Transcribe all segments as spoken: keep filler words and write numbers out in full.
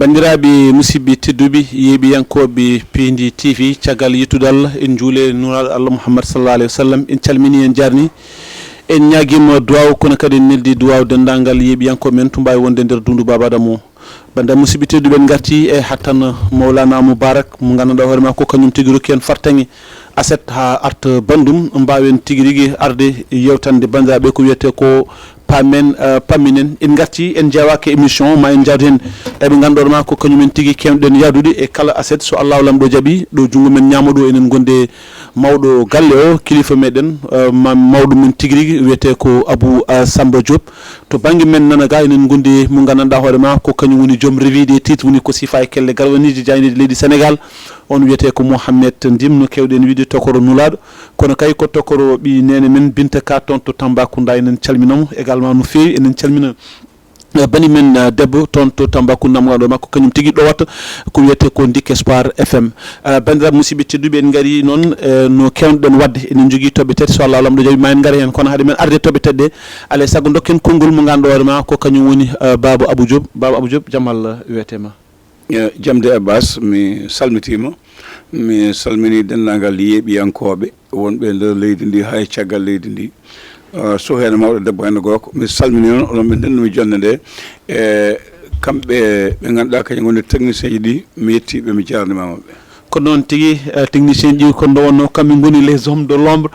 Banndiraaɓe musidɓe tedduɓe, yeeɓiyankooɓe Piindi T V, caggal yettude Allah, en njuule Nulaaɗo Allah Muhammad sallallahu alaihi wasallam, en calmini, en jarni, en ñaagiima duwaaw, kono kadi en neldi duwaaw denndaangal yeeɓiyankooɓe men to mbaawi wonde nder dundu Baaba Adama o. Banndiraaɓe musidɓe tedduɓe, en ngarti e hattan Mawlana Mubarak mo nganndanɗaa hoore maa ko kañum tigi rokki en fartaŋŋe aset haa arta banndum, mbaawen tigi rigi arde yewtande banndiraaɓe ko wiyetee ko paamen, eh, pamminen. En ngarti, en njeewaaka émission, ma en njaadu heen e ɓe ngannduɗaa ma ko kañum en tigi keewɗen yahdude e kala aset, so Allahu Laamɗo jaɓi, ɗo junngo men ñaamo ɗo enen ngondi e mawɗo galle o, kilifa meɗen, eh, ma-, mawɗo men tigi rigi wiyetee ko Abou, eh, Samba Diop. To bannge men nana ga, enen ngondi e mo nganndanɗaa hoore maa ko kañum woni joom revue des titres, woni ko sifa e kelle galwaniiji jaayndeeji leydi Sénégal. On wiyetee ko Mohamed Ndim, no keewɗen wiide tokoro Nulaaɗo, kono kay ko tokoro ɓii neene men Binta Ka toon to Tambacounda. Enen calmina mo également no feewi. Enen calmina, eh, bani men, eh, debbo toon to Tambacounda, mo ngannduɗaa ma ko kañum tigi ɗowata ko wiyetee ko Ndik Espoir F M. Eh, banndiraaɓe musidɓe tedduɓe, en ngari noon, eh, no keewnoɗen waɗde. Enen njogii toɓɓe tati, so Allah Laamɗo jaɓi ma en ngar heen, kono hade men arde toɓɓe tati ɗe, alaa e sago dokken konngol mo ngannduɗaa hoore maa ko kañum woni, eh, Baaba Abou Diop. Baaba Abou Diop, jam Allah wiyetee ma. Eh, jamde Abbas, mi salmitiima. Mi salmini denndaangal yeeɓiyankooɓe wonɓe e nder leydi ndi, hay caggal leydi ndi. Eh, so heen mawɗo debbo, heen gorko. Mi salmini noon onon ɓe ndenndu-mi jonnde nde. E kamɓe ɓe ngannduɗaa kañum ngoni technicien ji ɗi, mi yettii ɓe, mi jarnimaama ɓe. Ko noon tigi, eh, technicien ji ko nde wonnoo kamɓe ngoni les hommes de l'ombre.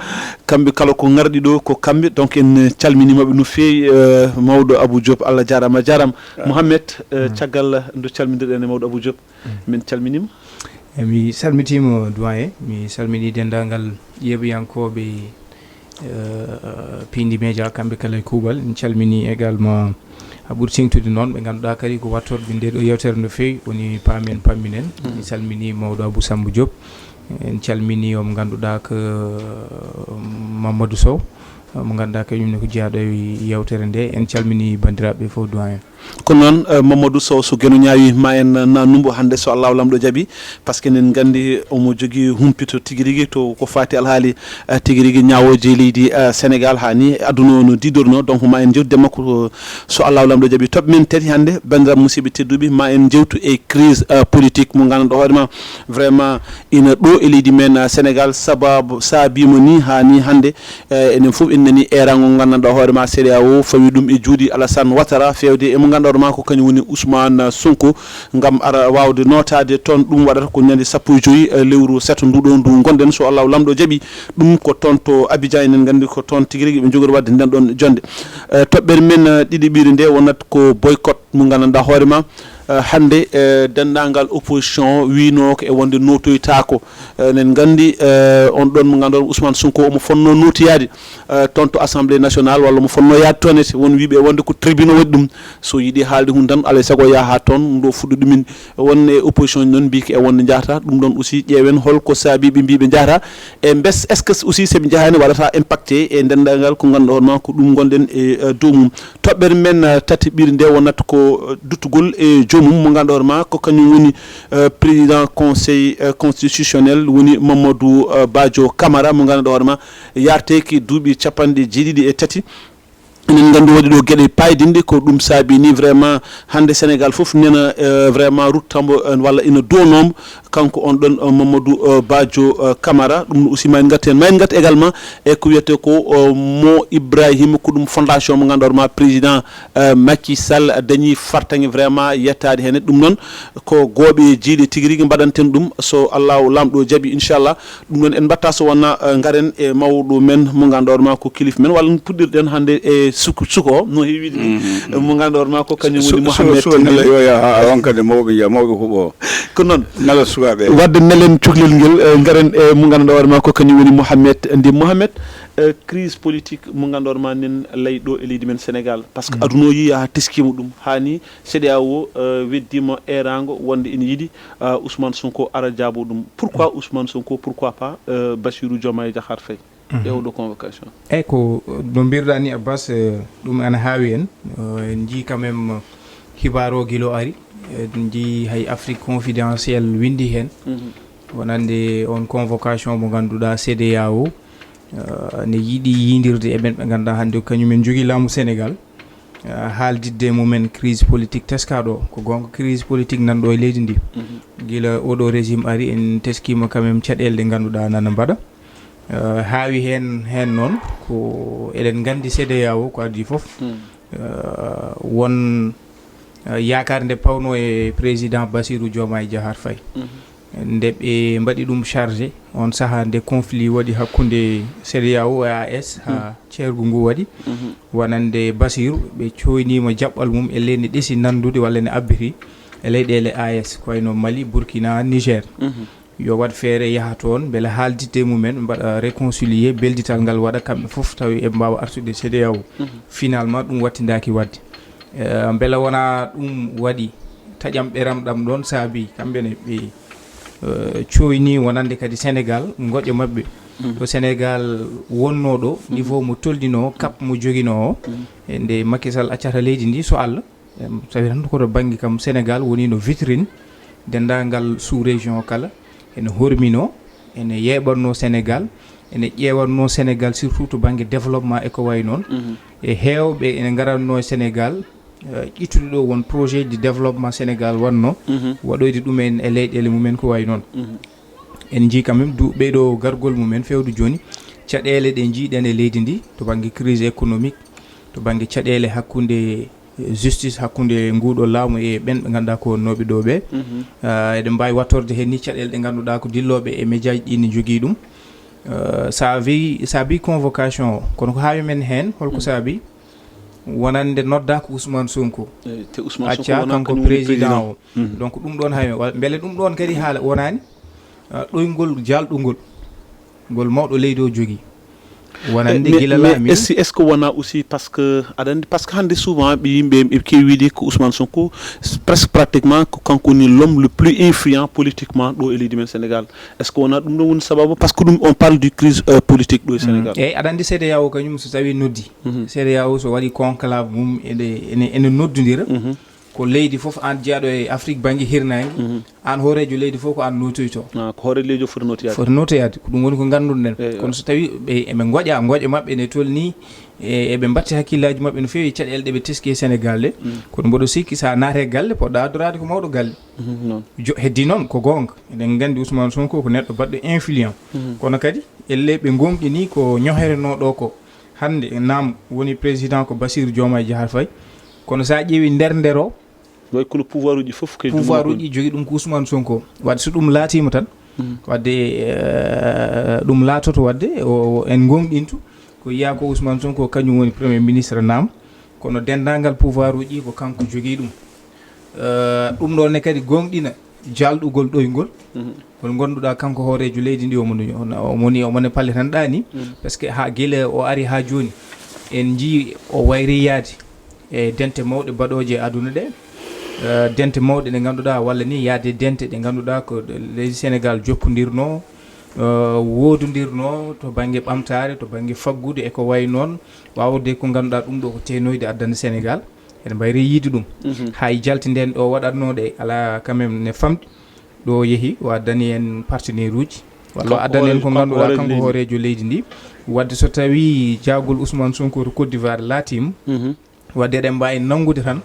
Kamɓe kala ko ngarɗi ɗo ko kamɓe. Donc en calminiima ɓe no feewi, eh, mawɗo Abou Diop, Allah jaaraama, a jaaraama. Mohamed, eh, caggal nde calmindirɗen e mawɗo Abou Diop, min calminiima. E mi salmitiima doyen, mi salmini denndaangal yeeɓiyankooɓe, eh, Piindi Média, kamɓe kala e kuuɓal. En calmini également, a ɓuri siŋtude noon, ɓe ngannduɗaa kadi ko wattorɓe nde ɗo yewtere no feewi, woni paamen pamminen. En calmini mawɗo Abou Samba Diop, en calmini o mo ngannduɗaa ko, eh, Mamadou Sow, mo ngannduɗaa kañum ne ko jeyaaɗo e yewtere nde. En calmini banndiraaɓe fof, doyen. Ko noon, eh, Mamadou Sow, so Geno ñaawi ma en naatnu mo hannde, so Allahu Laamɗo jaɓi, par ce que enen nganndi omo jogii humpito tigi rigi to ko faati alhaali, eh, tigi rigi ñaawooje leydi, eh, Sénégal haa ni aduna o no diidornoo. Donc ma en njeewtu e makko, so Allahu Laamɗo jaɓi. Toɓɓe men tati hannde, banndiraaɓe musidɓe tedduɓe, ma en njeewtu e crise, eh, politique mo ngannduɗaa hoore ma vraiment ina ɗo e leydi men, eh, Sénégal, sababu saabiima ni haa ni hannde, eh, enen fof en nani eeraango nganndanɗaa hoore ma C E D E A O fawi ɗum e juuɗe Alassane Ouattara, feewde e mo nganndanɗaa hoore ma ko kañum woni Ousmane Sonko, ngam ara waawde nootaade toon. Ɗum waɗata ko ñande sappo e joyi, eh, lewru seeto ndu ɗo ndu ngonɗen, so Allahu Laamɗo jaɓi. Ɗum ko toon to Abidjan, enen nganndi ko toon tigi rigi ɓe njogori waɗde nden ɗon jonnde. Eh, toɓɓere men, eh, ɗiɗiɓire nde wonat ko boycott mo nganndanɗaa hoore ma, eh, hannde, eh, denndaangal opposition o wiinoo ko e wonde nootoytaako. Eh, enen nganndi, eh, on ɗon mo ngannduɗaa Ousmane Sonko omo fotnoo nootoyaade, eh, toon to Assemblée nationale, walla omo fotnoo yaade toon ete. Won wiiɓe e wonde ko tribunal waɗi ɗum. So yiɗi haalde huunde tan, alaa e sago yaha haa toon, ndo fuɗɗo ɗumen. Won e opposition noon mbii ko e wonde njahata. Ɗum ɗon aussi ƴeewen hol ko saabii ɓe mbii ɓe njahata. E mbes, est-ce que aussi so ɓe njahaani waɗata impacté e denndaangal ko ngannduɗaa hoore ma ko ɗum ngonɗen e, eh, dow mum. Toɓɓere men, eh, tati ɓiri nde wonat ko, eh, duttugol e joomum mo ngannduɗaa hoore ma ko kañum woni, eh, président conseil, eh, constitutionnel woni Mamadou, eh, Badio Camara mo ngannduɗaa hoore ma yarteeki duuɓi capanɗe jeeɗiɗi e tati. Enen nganndi waɗi ɗo geɗe paydinɗe ko ɗum saabii ni vraiment hannde Sénégal fof nena, eh, vraiment ruttambo, eh, walla ina donomo. Kanko on ɗon, eh, Mamadou, eh, Badio, eh, Camara, ɗum no aussi ma en ngartu heen. Ma en ngartu également e ko wiyetee ko, eh, Mo Ibrahima, ko ɗum fondation mo ngannduɗaa hoore ma président, eh, Macky Sall dañi fartaŋŋe vraiment yettaade heen. Ɗum noon ko gooɓe jeyɗe tigi rigi mbaɗanten ɗum, so Allahu Laamɗo jaɓi, inchallah. Ɗum noon en mbaɗta so wonaa, eh, ngaren e mawɗo men mo ngannduɗaa hoore ma ko kilifa men, walla puɗɗirɗen hannde e suko, suko o, no heewi wiide ni. Mhm, mhm. Mo ngannduɗaa hoore ma ko kañum woni Mohamed Nela, yo ya, ha, on kadi mawɓe njiya, mawɓe huuɓo. Ko noon. Nela sukaaɓe. Wadde nelen cukalel ngel, eh, ngaren e mo ngannduɗaa hoore ma ko kañum woni Mohamed Ndim. Mohamed, eh, crise politique mo ngannduɗaa hoore ma nen layi ɗo e leydi men Sénégal. Par ce que aduna o yii haa teskiima ɗum. Haa ni C E D E A O, eh, weddiima eeraango wonde ina yiɗi, eh, Ousmane Sonko ara jaabo ɗum. Pourquoi Ousmane Sonko, pourquoi pas, eh, Bassirou Diomaye Diakhar Faye? E oɗo convocation. Eyyi, ko no mbirɗa ni, Abbas, eh, ɗum ana haawi en. Eh, en njii quand même, eh, hibaar o gila o ari. Eh, en njii hay Afrique Confidentielle winndi heen. Mhm. Wonande on convocation mo ngannduɗaa C E D E A O, eh, ne yiɗi yiindirde e ɓen ɓe ngannduɗaa hannde ko kañum en njogii laamu Sénégal. eh, haaldidde e mumen crise politique teskaaɗo o. Ko goonga, crise politique nan ɗo e leydi ndi. Mhm. Gila oɗo régime ari, en teskiima quand même caɗeele ɗe ngannduɗaa nana mbaɗa. Eh, haawi heen, heen noon, ko eɗen nganndi C D A O ko adii fof. Hmm. Eh, won, eh, yaakaar nde pawno e président Bassirou Diomaye Diakhar Faye. Mhm. Nde ɓe mbaɗi ɗum chargé, on sahaa nde conflit waɗi hakkunde C D A O e A E S, haa Hmm. ceergu ngu waɗi. Mhm. Wonande Bassirou, ɓe cooyniima jaɓɓal mum e leyɗe ɗesi nanndude walla ne abbiti e leyɗeele A E S, ko wayno Mali, Burkina, Niger. Mhm. Yo waɗ feere yaha toon, mbele haalditde e mumen, mbaɗa réconcilier, beldital ngal waɗa kamɓe fof, tawi eɓe mbaawa artude C D A O. Mhm. Finalement, ɗum wattindaaki waɗde. Eh, mbele wonaa ɗum waɗi taƴam ɓeram ɗam ɗoon saabi kamɓe ne ɓe, eh, cooyni wonande kadi Sénégal, ngoƴo maɓɓe. Mhm. Ɗo Sénégal wonnoo ɗo, Mhm. niveau mo tolnino, cap mo joginoo o, Mhm. e nde Macky Sall accata leydi ndi, so Allah, em, tawi tan ko to bannge kam Sénégal woni no vitrine denndaangal sous-région o kala, ene horminoo, ene yeeɓatnoo Sénégal, ene ƴeewatnoo Sénégal surtout to bannge développement e ko wayi noon. Mhm. E heewɓe ene ngaratnoo e Sénégal, eh, ƴittude ɗo won projet de développement Sénégal waɗnoo, Mhm. waɗoyde ɗum en e leyɗeele mumen ko wayi noon. Mhm. En njii quand même du-, ɓeyɗo gargol mumen fewde jooni, caɗeele ɗe njiiɗen e leydi ndi to bannge crise économique, to bannge caɗeele hakkunde, eh, justice, hakkunde nguuɗo laamu e ɓen ɓe ngannduɗaa ko wonnooɓe ɗo ɓe. Mhm. Ah, eɗen mbaawi wattorde heen ni caɗeele ɗe ngannduɗaa ko dillooɓe e médiaji ɗi ne njogii ɗum. Ah, saabi, saabi convocation o, kono ko haawi men heen, holko Mhm. saabi? Wonande noddaaka Ousmane Sonko. Eh, te Ousmane Sonko Acca wonaa kanko kañum woni président président. O. Mhm. Donc ɗum ɗoon hay wa-, mbele ɗum ɗoon kadi haala wonaani, ah, ɗoyngol jaalɗungol ngol mawɗo leydi o jogii. Wonande Eh, mais, gila mais laami. Est-ce, est-ce que wonaa aussi parce que aɗa anndi, parce que hannde souvent ɓe yimɓe ɓe keewi wiide ko Ousmane Sonko, s-, presque pratiquement ko kanko woni l'homme le plus influent politiquement ɗo e leydi men Sénégal. Est-ce que wonaa ɗum ɗoon woni sababu? Parce que ɗum, on parle de crise, euh, politique ɗo e Mm. Sénégal. Eeyi, aɗa anndi C D A O kañum so tawii noddi. Mhm. C D A O so waɗi conclave mum, ene, ene, ene noddondira. Mhm. Ko leydi fof, aan jeyaaɗo e Afrique bannge hirnaange, Mhm. aan hooreejo leydi fof ko aan nootoytoo. Ah, ko hooreejo leydi o foti nootoyaade. Foti nootoyaade. Ko ɗum woni ko ngannduɗen. Eeyo. Kono so tawii ɓe, eɓe ngoƴa, ngoƴa maɓɓe ene tolnii, e, eɓe mbaɗti hakkillaaji maɓɓe no feewi e caɗeele ɗe ɓe teski e Sénégal ɗe. Mm. Kono mboɗo sikki so a naati e galle, poɗɗa addoraade ko mawɗo galle. Mhm, noon. Jo-, heddii noon, ko goonga. Eɗen nganndi Ousmane Sonko ko neɗɗo baɗɗo influent. Mhm. Kono kadi, ellee ɓe ngoongɗinii ko ñoherenoo ɗo ko. Hannde, naam, woni président ko Bassirou Diomaye Diakhar Faye. Kono so a ƴeewi nder nder o, Way kono pouvoir uji fof kay pouvoir uji jogi ɗum ko Ousmane Sonko. Wadde so ɗum laatiima tan, Mhm. wadde, eh, ɗum laatoto wadde, o, o, en ngoongɗintu. Ko yiyaa ko Ousmane Sonko kañum woni premier ministre naam. Kono denndaangal pouvoir uji ko kanko jogii ɗum. Eh, ɗum ɗoon ne kadi goongɗina jaalɗugol ɗoyngol. Mhm. Ngol ngannduɗaa kanko hooreejo leydi ndi omo, omo, omo ni, omo ne pallitanɗaa ni. Mhm. Parce que haa gila o ari haa jooni, en njii o wayri yaade e dente mawɗe baɗooje e aduna ɗe. Eh, dente mawɗe ɗe ngannduɗaa walla ni yaade dente ɗe ngannduɗaa ko ɗe leydi Sénégal jokkondirnoo, eh, woodondirnoo to bannge ɓamtaare, to bannge faggudu e ko wayi noon. Waawde ko ngannduɗaa ɗum ɗo ko teenoyde addana Sénégal. Eɗen mbayri yiide ɗum. Mhm. Hay jalte nden ɗo waɗatnooɗe alaa quand même ne famɗi. Ɗo yehi, o addani en partenaire uji, walla o Kanko addani en hooreejo, ko kanko ngannduɗaa hooreejo kanko leydi. Hooreejo leydi ndi. Wadde so tawii jaagol Ousmane Sonko to Côte d'Ivoire laatiima, Mhm. wadde eɗen mbaawi nanngude tan,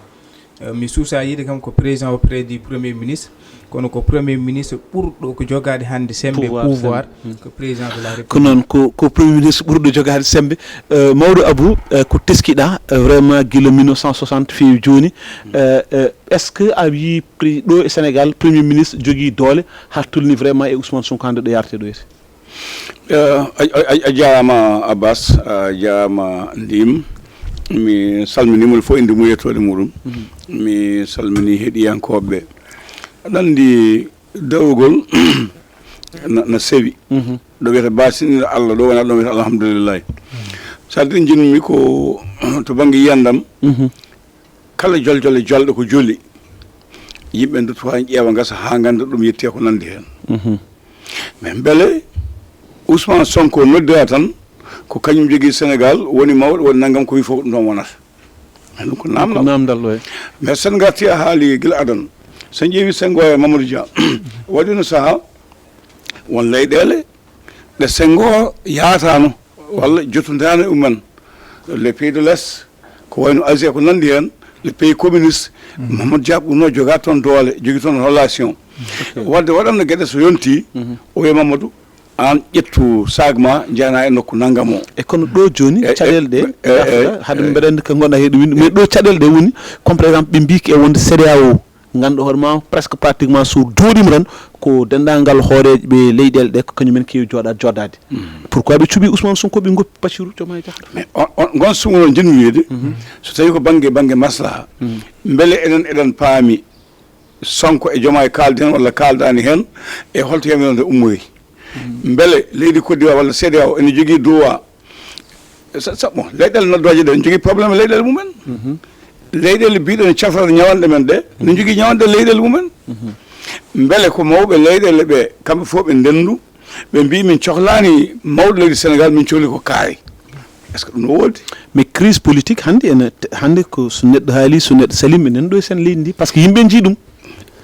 eh, mi suusaa yiide kam ko président auprès du premier ministre, kono ko premier ministre ɓurɗo ko jogaade hannde semmbe Pouvoir, pouvoir, semmbe. Hmm. Ko président de la République. Ko noon, ko, ko premier ministre ɓurɗo jogaade semmbe. Eh, mawɗo Abou, eh, ko teskiɗaa, eh, vraiment gila mille neuf cent soixante feewi jooni. Eh, eh, est-ce que a yii pri-, ɗo e Sénégal, premier ministre jogii doole haa tolni vraiment e Ousmane Sonko hannde ɗo yarate ɗo ete? Eh, a, a, a, a jaaraama Abbas, a jaaraama Ndim. Mi salminiima mo fof innde mum e yettoode muɗum. Mhm. Mi salminii heɗiyankooɓe ɓe. Aɗa anndi dawrugol na, na sewi. Mhm. Ɗo wiyata baasini Allah, ɗo wonaa ɗo wiyata alhamdulillahi. Mhm. Saɗi njiɗmi ko to bannge yiyandam, Mhm. kala jol jole jolɗo ko joli, yimɓe nduttu haa ƴeewa ngasa haa ngannda ɗum yetti e ko nanndi heen. Mhm. Mais mbele Ousmane Sonko noddira tan ko kañum jogii Sénégal, woni mawɗo, woni nanngam, ko wi fof ɗum ɗoon wonata. Mais ɗum ko Ko naamnal. Naamndal, oui. Mais sen ngarti a haali gila adan. Sen ƴeewi Senghor e Mamadou Dia. Waɗino sahaa won leyɗeele ɗe Senghor yaataano walla jottondaano e umman. Les pays de l'Est, Ko wayno Asie ko nanndi heen, les pays communistes, Mamadou Dia ɓurno joga toon doole, jogi toon relation. Wadde waɗanno geɗe so yonti, o wiya Mamadou, aan ƴettu saag ma, njahna e nokku nanngam o. E kono ɗo jooni, E, e, caɗeele ɗe, e, e, gafata, haade e. Mbeɗa anndi ko ngonɗa he ɗum winndi, mais ɗo caɗeele ɗe woni, comme par exemple, ɓe mbii ko e wonde C D A O, ngannduɗaa hoore ma, presque pratiquement so dooɗiima tan, ko denndaangal hooreeɓe leyɗeele ɗe, ko kañum en keewi jooɗaade, jooɗaade. Pourquoi ɓe cuɓii Ousmane Sonko, ɓe ngoppi Bassirou Diomaye Diakhar Faye? Mais on, on, ngon sugu noon njiɗmi wiide, so tawii ko bannge, bannge maslaha, mbele enen eɗen paami Sonko e Diomaye kaaldi heen walla kaaldaani heen, e holto yamiroore nde ummoyi? Mbele leydi Côte d'Ivoire walla C D A O ene jogii droit, sa, sa, bon, leyɗeele noddooje ɗe, ene jogii problème e leyɗeele mumen. Leyɗeele biiɗe ne cafrata ñawanɗe men ɗe, ne jogii ñawanɗe leyɗeele mumen. Mbele ko mawɓe leyɗeele ɓe, kamɓe fof ɓe ndendu, ɓe mbii min cohlaani mawɗo leydi Sénégal, min cohli ko kaari? Est-ce que ɗum no woodi? Mais crise politique hannde ene, hannde ko so neɗɗo haali, so neɗɗo salii, minen ɗo e sen leydi ndi, par ce que yimɓe njii ɗum.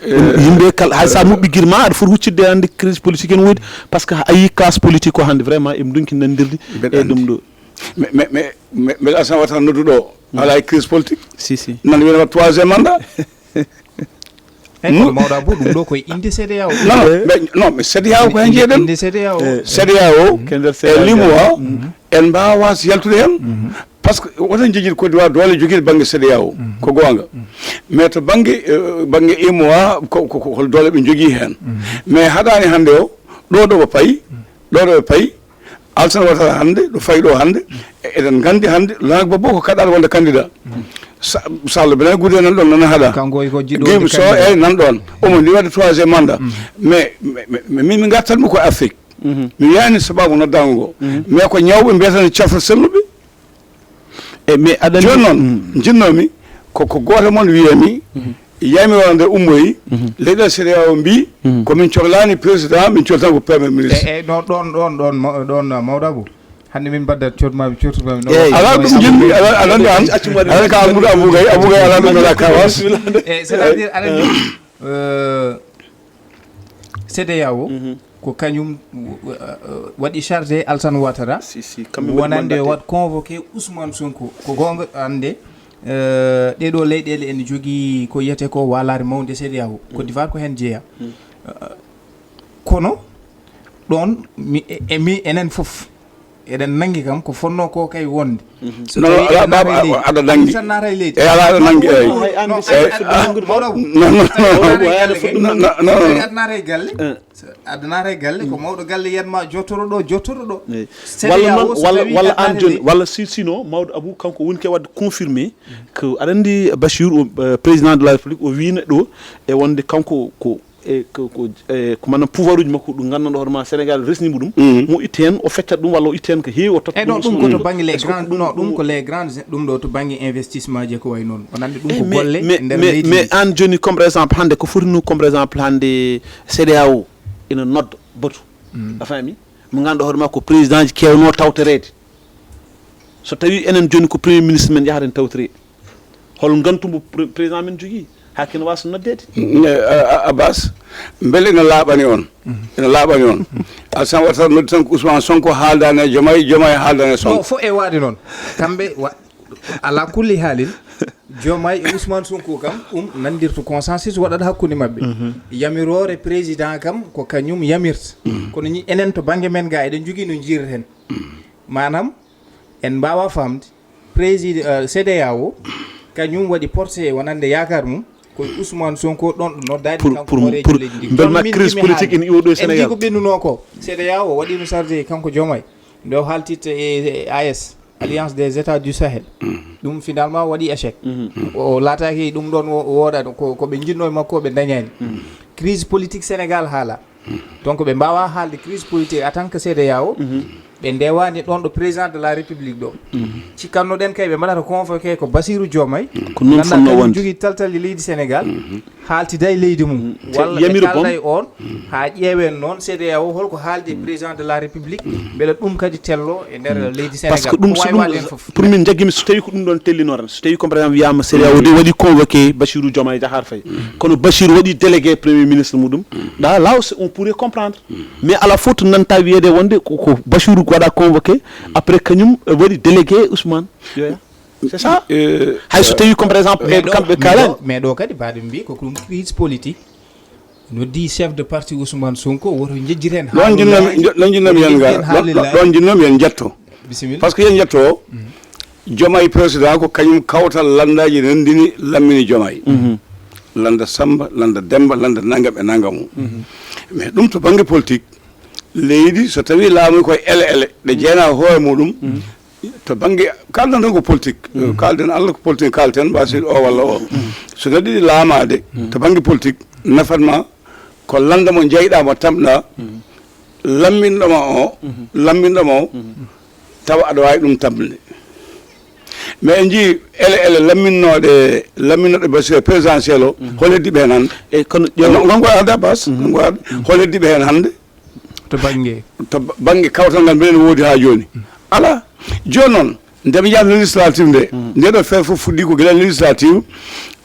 Ɗum yimɓe kala, hay sa muɓɓi girma, aɗa foti huccitde hannde crise politique ene woodi, par ce que a yii classe politique o hannde vraiment eɓe ndonki nandirde Mbeɗa e ɗum anndi. Ɗo. Mais, mais, mais, mais, mais Alassane Ouattara nodduɗo o, alaa e crise politique? Si, si. Nan wiyata troisième mandat? Eyi, kono mawɗo Abou, ɗum ɗo koye innde C D A O. Non, non, mais, non, mais C D A O ko heen jeeɗen. Innde C D A O. C D A O, Ko nder e C D A O. Limo o, en mbaawaa yaltude heen. Par ce que woto en njejjit Côte d'Ivoire doole jogiiɗe bannge C D A O. Ko goonga. Mais to bannge, eh, bannge U M O A, ko, ko, ko hol doole ɓe njogii heen. Mais haɗaani hannde o, ɗo ɗo ɓe payi, ɗo ɗo ɓe payi, Alassane Ouattara hannde, ɗo fayi ɗo hannde, e-, eɗen nganndi hannde, Laurent Gbagbo ko kaɗaaɗo wonde candidat. Sa-, Sall Bene Goude nan ɗoon, nana haɗa. Kanko ko jiɗɗo Guy wonde Sow, candidat. Eyi, nan ɗoon. Omo ndi waɗi troisième mandat. Mais, mais, mais, mais min, min ngartanmi ko Afrique. Mi wiyaani sabaabu noddaango ngo. Mais ko ñawɓe mbiyata ne cafra selluɓe. E, mais aɗa anndi Jooni noon, njinnoomi ko, ko gooto mon wiyami, yamiroore nde ummoyi, leyɗeele C D A O mbii, ko min cohlaani président, min cohli tan ko premier ministre. E, e, ɗon, ɗon, ɗon, ɗon, ma-, ɗon, uh, mawɗo Abou. Hannde min mbaɗdat cohli ma, cohli ma, no Eyi. Alaa ɗum njiɗmi, alaa, aɗa anndi aan, aɗa ka Amadou Abou Gaye, Abou Gaye alaa ɗum alaa kawas. E, c'est-à-dire, aɗa anndi, euh, C D A O, ko kañum, uh, uh, waɗi chargé Alassane Ouattara, Si, si, kamɓe mbaɗi wonande mandaté. Waɗ convoqué Ousmane Sonko. Ko goonga hannde, euh, ɗee ɗoo leyɗeele ene njogii ko wiyetee ko waalaare mawnde C D A O. Côte d'Ivoire ko heen jeyaa. Euh, kono ɗoon, mi, e, e mi, enen fof, eɗen nanngi kam ko fonnoo ko kay wonde. So Non, tawii alaa, eɗen naata e alaa, leydi, aɗa nanngi. Tan naata e leydi. E alaa, aɗa nanngi, eyi. Hay an, non, mi sikki ay, fuɗɗo ah, nanngude mawɗo fof. Non, non, non. Aɗa naata e galle kay. Non, non, non. Aɗa naata e galle. Eh. So aɗa naata e galle, ko mawɗo galle yiyat ma jottoɗo ɗo, jottoɗo ɗo. Eyi. Walla C D A O, noon, so walla, tawii walla aɗa aan naata e jooni, leydi. Walla si, sinon, mawɗo Abou kanko woni ke waɗde confirmé que aɗa anndi Bachir, o, euh, président de la République, o wiino ɗo e wonde kanko ko e ko, ko, e ko maanaam pouvoir uji makko ɗi nganndanɗaa hoore ma Sénégal resni mo ɗum, mo itta heen, o feccat ɗum walla o itta heen ko heewi, o totta Eyi, ɗum non, ɗum ko to Ousmane. Bannge les Est-ce que grandes, ɗum, non, ɗum ɗum ko les grandes, ɗum ɗo to bannge investissement je ko wayi noon. Wonande ɗum Eh, ko mais, golle mais, e nder mais, leydi mais ndi. Aan jooni, comme par exemple, hannde ko foti no, comme par exemple, hannde C D A O ina nodda batu. A faami? Mo ngannduɗaa hoore ma ko président ji keewno tawtoreede. So tawii enen jooni ko premier ministre men yahata en tawtoreede. Hol ngantu mo pre-, président men jogii haa kene waasa noddeede? Mm, eh, a-, a-, Abbas, mbele ina laaɓani on? Ina laaɓani on? Alassane Ouattara noddi tan ko Ousmane Sonko haaldaani e Diomaye, Diomaye haaldaani e Sonko. Non, fof e waade noon. Kamɓe wa-, ala kulli haalin, Diomaye e Ousmane Sonko kam, ɗum nanndirta consensus waɗata hakkunde maɓɓe. Yamiroore président kam, ko kañum yamirta. Kono ni enen to bannge men ga, eɗen njogii no njiirten. Maanaam, en mbaawaa faamde, président, euh, C D A O, kañum waɗi porté wonande yaakaar mum, ko Ousmane Sonko ɗon ɗo noddaade Pour, kanko pour, hooreejo pour, leydi ndi. Mbel Kono ma min crise jimi politique haali. Ene iwo ɗo e En Sénégal. Njii ko ɓennunoo ko. C D A O waɗiima chargé kanko Diomaye. Nde o haaltitta e, e A E S, Alliance des États du Sahel. Ɗum finalement waɗi échec. O laataaki ɗum ɗon wo-, wooɗaɗo ko, ko ɓe njinnoo e makko ɓe ndañaani. Crise politique Sénégal haala. Donc ɓe mbaawaa haalde crise politique en tant que C D A O. Ɓe ndewaani ɗon ɗo président de la République ɗo. Cikkanno ɗen kay ɓe mbaɗata convoqué ko Bassirou Diomaye. Ko noon Ngannduɗaa fotnoo kañum wonde. Jogii taltalli leydi Sénégal. Haaltida e leydi mum. Walla ɓe Yamiri kaalda boom. E on, haa ƴeewen noon C D A O holko haaldi e président de la République. Mbele ɗum kadi tello e nder leydi Sénégal. Parce que ɗum, Ko so waawi ɗum, waɗde heen fof. Pour min njaggimi, so tawii ko ɗum ɗon tellinoren, so tawii ko par exemple wiyaama C D A O de waɗi convoqué Bassirou Diomaye Diakhar Faye. Kono Bassirou waɗi délégué premier ministre muɗum. Ɗa law, c'est, on pourrait comprendre. Mais ala fof to nanta wiyeede wonde ko, ko Bassirou waɗa convoqué, après kañum, eh, waɗi délégué Ousmane. Yoya. C'est ça. Hay so tawi comme par exemple mais ɗo kamɓe kalani mais ɗo kadi mbaɗo mbi ko ɗum crise politique. Noddi chef de parti Ousmane Sonko woto jejjiten ɗon jinnomi ɗon jinnomi yen ga ɗon jinnomi yen jetto. Bisimilla. Par ce que yen jetto, Diomaye président ko kañum kawtal landaji nandini lammini Diomaye. Landa Samba, landa Demba, landa nangam e nangam o. Mais ɗum to bangge politique, leydi so tawi laamu koye ele ele ɗe jeena hoore muɗum. To bangge kalɗen tan ko politique. Kalɗen Allah ko politique kalten mbasi o walla o. So neɗɗo yiɗi laamaade to bangge politique, nafatma ko landa mo jeyɗa mo tamɗa, lamminɗoma o lamminɗoma o, tawa aɗa wawi ɗum tamde. Mais en jii ele ele lamminnoɗe lamminnoɗe basi présidentiel o, hol heddiɓe hen hande? E kono Gongo ada bas gongo ada. Hol heddiɓe hen hande? To bangge To bangge kawtal ngal mbeɗen woodi ha joni. Ala. Joni noon, nde ɓe jahata législative nde, nde ɗo feere fof fuɗɗi ko gila législative.